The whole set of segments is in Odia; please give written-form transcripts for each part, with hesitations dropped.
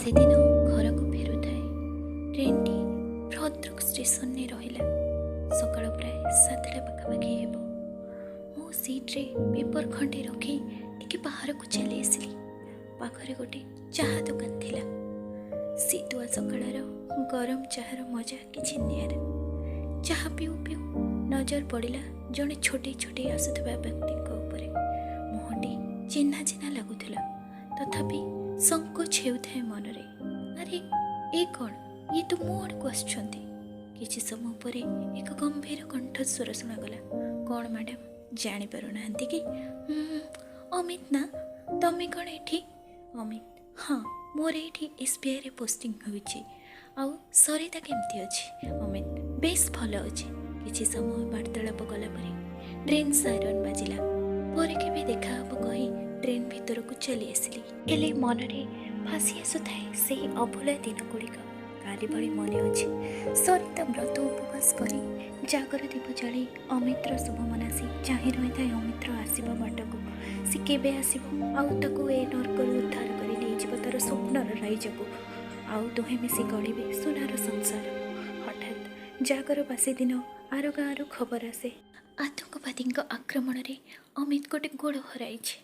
ସେଦିନ ଘରକୁ ଫେରୁଥାଏ। ଟ୍ରେନ୍ଟି ଭଦ୍ରକ ଷ୍ଟେସନରେ ରହିଲା। ସକାଳ ପ୍ରାୟ 7ଟା ପାଖାପାଖି ହେବ। ମୋ ସିଟ୍ରେ ପେପର ଖଣ୍ଡେ ରଖି ଟିକେ ବାହାରକୁ ଚାଲି ଆସିଲି। ପାଖରେ ଗୋଟେ ଚାହା ଦୋକାନ ଥିଲା। ଶୀତୁଆ ସକାଳର ଗରମ ଚାହାର ମଜା କିଛି ନିଆରା। ଚାହା ପିଉ ପିଉ ନଜର ପଡ଼ିଲା ଜଣେ ଛୋଟେଇ ଛୋଟେଇ ଆସୁଥିବା ବ୍ୟକ୍ତିଙ୍କ ଉପରେ। ମୁହଁଟି ଚିହ୍ନା ଚିହ୍ନା ଲାଗୁଥିଲା, ତଥାପି ସଙ୍କୋଚ ହେଉଥାଏ ମନରେ। ଆରେ, ଏ କ'ଣ? ଇଏ ତ ମୋ ଆଡ଼କୁ ଆସୁଛନ୍ତି। କିଛି ସମୟ ପରେ ଏକ ଗମ୍ଭୀର କଣ୍ଠସ୍ୱର ଶୁଣାଗଲା, "କ'ଣ ମ୍ୟାଡ଼ାମ୍, ଜାଣିପାରୁନାହାନ୍ତି କି? ଅମିତ ନା? ତମେ କ'ଣ ଏଠି?" ଅମିତ, "ହଁ, ମୋର ଏଇଠି ଏସ୍ବିଆଇରେ ପୋଷ୍ଟିଂ ହୋଇଛି। ଆଉ ସରିତା କେମିତି ଅଛି?" ଅମିତ, "ବେଶ ଭଲ ଅଛି।" କିଛି ସମୟ ବାର୍ତ୍ତାଳାପ କଲା ପରେ ଟ୍ରେନ୍ ସାଇରନ୍ ବାଜିଲା। ପରେ କେବେ ଦେଖାହେବ କହି ଟ୍ରେନ୍ ଭିତରକୁ ଚାଲି ଆସିଲି। ହେଲେ ମନରେ ଭାସି ଆସୁଥାଏ ସେହି ଅଭୁଲା ଦିନଗୁଡ଼ିକ। କାଲି ଭଳି ମନେ ଅଛି, ସରିତା ବ୍ରତ ଉପବାସ କରି ଜାଗର ଦୀପ ଜାଳି ଅମିତର ଶୁଭ ମନାସି ଚାହିଁ ରହିଥାଏ ଅମିତର ଆସିବା ବାଟକୁ। ସେ କେବେ ଆସିବ ଆଉ ତାକୁ ଏ ନର୍କରୁ ଉଦ୍ଧାର କରି ନେଇଯିବ ତାର ସ୍ୱପ୍ନର ରାଇଜକୁ, ଆଉ ଦୁହେଁ ମିଶି ଗଢ଼ିବେ ସୁନାର ସଂସାର। ହଠାତ୍ ଜାଗର ବାସି ଦିନ ଆର ଗାଁରୁ ଖବର ଆସେ, ଆତଙ୍କବାଦୀଙ୍କ ଆକ୍ରମଣରେ ଅମିତ ଗୋଟେ ଗୋଡ଼ ହରାଇଛି।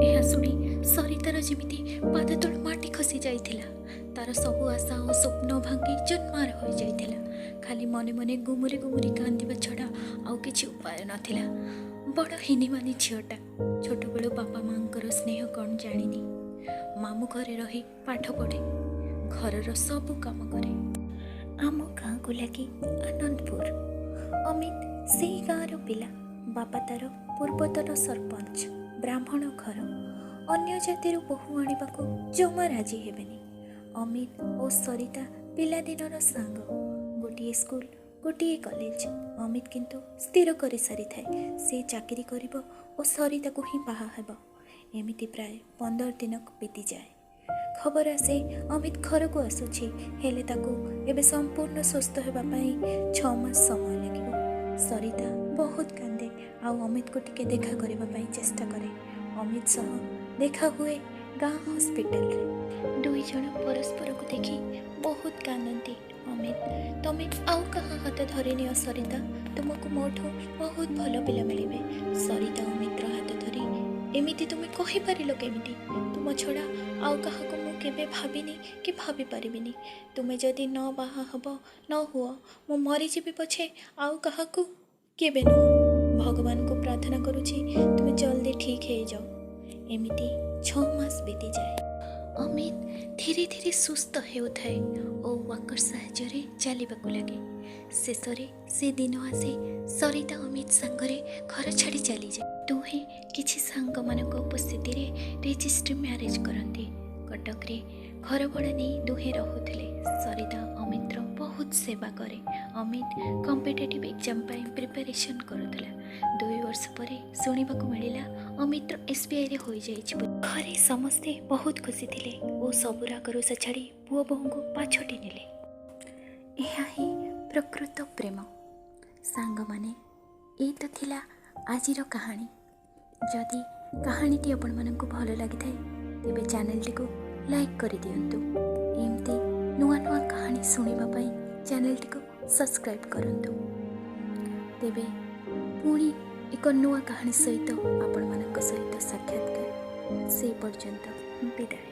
ଏହା ଶୁଣି ସରିତାର ଯେମିତି ପାଦ ତଳୁ ମାଟି ଖସି ଯାଇଥିଲା। ତାର ସବୁ ଆଶା ଓ ସ୍ୱପ୍ନ ଭାଙ୍ଗି ଚୁରମାର ହୋଇଯାଇଥିଲା। ଖାଲି ମନେ ମନେ ଗୁମୁରି ଗୁମୁରି କାନ୍ଦିବା ଛଡ଼ା ଆଉ କିଛି ଉପାୟ ନଥିଲା। ବଡ଼ ହୀନିମାନି ଝିଅଟା। ଛୋଟବେଳୁ ବାପା ମାଆଙ୍କର ସ୍ନେହ କ'ଣ ଜାଣିନି। ମାମୁଁ ଘରେ ରହି ପାଠ ପଢ଼େ, ଘରର ସବୁ କାମ କରେ। ଆମ ଗାଁକୁ ଲାଗି ଆନନ୍ଦପୁର। ଅମିତ ସେଇ ଗାଁର ପିଲା। ବାପା ତାର ପୂର୍ବତନ ସରପଞ୍ଚ। ବ୍ରାହ୍ମଣ ଘର, ଅନ୍ୟ ଜାତିରୁ ବୋହୂ ଆଣିବାକୁ ଜମା ରାଜି ହେବେନି। ଅମିତ ଓ ସରିତା ପିଲାଦିନର ସାଙ୍ଗ। ଗୋଟିଏ ସ୍କୁଲ, ଗୋଟିଏ କଲେଜ। ଅମିତ କିନ୍ତୁ ସ୍ଥିର କରିସାରିଥାଏ, ସେ ଚାକିରି କରିବ ଓ ସରିତାକୁ ହିଁ ବାହା ହେବ। ଏମିତି ପ୍ରାୟ 15 ଦିନ ବିତିଯାଏ। ଖବର ଆସେ, ଅମିତ ଘରକୁ ଆସୁଛି, ହେଲେ ତାକୁ ଏବେ ସମ୍ପୂର୍ଣ୍ଣ ସୁସ୍ଥ ହେବା ପାଇଁ 6 ମାସ ସମୟ ଲାଗିବ। ସରିତା ବହୁତ କାନ୍ଦେ ଆଉ ଅମିତକୁ ଟିକେ ଦେଖା କରିବା ପାଇଁ ଚେଷ୍ଟା କରେ। ଅମିତ ସହ ଦେଖା ହୁଏ ଗାଁ ହସ୍ପିଟାଲରେ। ଦୁଇ ଜଣ ପରସ୍ପରକୁ ଦେଖି ବହୁତ କାନ୍ଦନ୍ତି। ଅମିତ, "ତମେ ଆଉ କାହା ହାତ ଧରିନିଅ ସରିତା, ତୁମକୁ ମୋଠୁ ବହୁତ ଭଲ ପିଲା ମିଳିବେ।" ସରିତା ଅମିତର ହାତ ଧରି, "ଏମିତି ତୁମେ କହିପାରିଲ କେମିତି? ତୁମ ଛଡ଼ା ଆଉ କାହାକୁ ମୁଁ କେବେ ଭାବିନି କି ଭାବିପାରିବିନି। ତୁମେ ଯଦି ନ ବାହା ହେବ, ନ ହୁଅ, ମୁଁ ମରିଯିବି ପଛେ, ଆଉ କାହାକୁ କେବେ ନୁହଁ। ଭଗବାନଙ୍କୁ ପ୍ରାର୍ଥନା କରୁଛି, ତୁମେ ଜଲ୍ଦି ଠିକ୍ ହେଇଯାଅ।" ଏମିତି 6 ମାସ ବିତିଯାଏ। ଅମିତ ଧୀରେ ଧୀରେ ସୁସ୍ଥ ହେଉଥାଏ ଓ ୱାକର ସାହାଯ୍ୟରେ ଚାଲିବାକୁ ଲାଗେ। ଶେଷରେ ସେ ଦିନ ଆସେ, ସରିତା ଅମିତ ସାଙ୍ଗରେ ଘର ଛାଡ଼ି ଚାଲିଯାଏ। ଦୁହେଁ କିଛି ସାଙ୍ଗମାନଙ୍କ ଉପସ୍ଥିତିରେ ରେଜିଷ୍ଟ୍ରି ମ୍ୟାରେଜ୍ କରନ୍ତି। କଟକରେ ଘର ଭଡ଼ା ନେଇ ଦୁହେଁ ରହୁଥିଲେ। ସରିତା ଅମିତର ବହୁତ ସେବା କରେ। ଅମିତ କମ୍ପିଟେଟିଭ୍ ଏକ୍ଜାମ୍ ପାଇଁ ପ୍ରିପାରେସନ୍ କରୁଥିଲା। 2 ବର୍ଷ ପରେ ଶୁଣିବାକୁ ମିଳିଲା, ଅମିତର ଏସ୍ବିଆଇରେ ହୋଇଯାଇଛି ବୋଲି। ଘରେ ସମସ୍ତେ ବହୁତ ଖୁସି ଥିଲେ ଓ ସବୁ ରାଗରୁଷା ଛାଡ଼ି ପୁଅ ବୋହୂଙ୍କୁ ପାଛୋଟି ନେଲେ। ଏହା ହିଁ ପ୍ରକୃତ ପ୍ରେମ। ସାଙ୍ଗମାନେ, ଏଇ ତ ଥିଲା ଆଜିର କାହାଣୀ। ଯଦି କାହାଣୀଟି ଆପଣମାନଙ୍କୁ ଭଲ ଲାଗିଥାଏ, ତେବେ ଚ୍ୟାନେଲଟିକୁ ଲାଇକ୍ କରିଦିଅନ୍ତୁ। ଏମିତି ନୂଆ ନୂଆ କାହାଣୀ ଶୁଣିବା ପାଇଁ ଚ୍ୟାନେଲଟିକୁ ସବସ୍କ୍ରାଇବ୍ କରନ୍ତୁ। ତେବେ ପୁଣି ଏକ ନୂଆ କାହାଣୀ ସହିତ ଆପଣମାନଙ୍କ ସହିତ ସାକ୍ଷାତକାର। ସେ ପର୍ଯ୍ୟନ୍ତ ବିଦାୟ।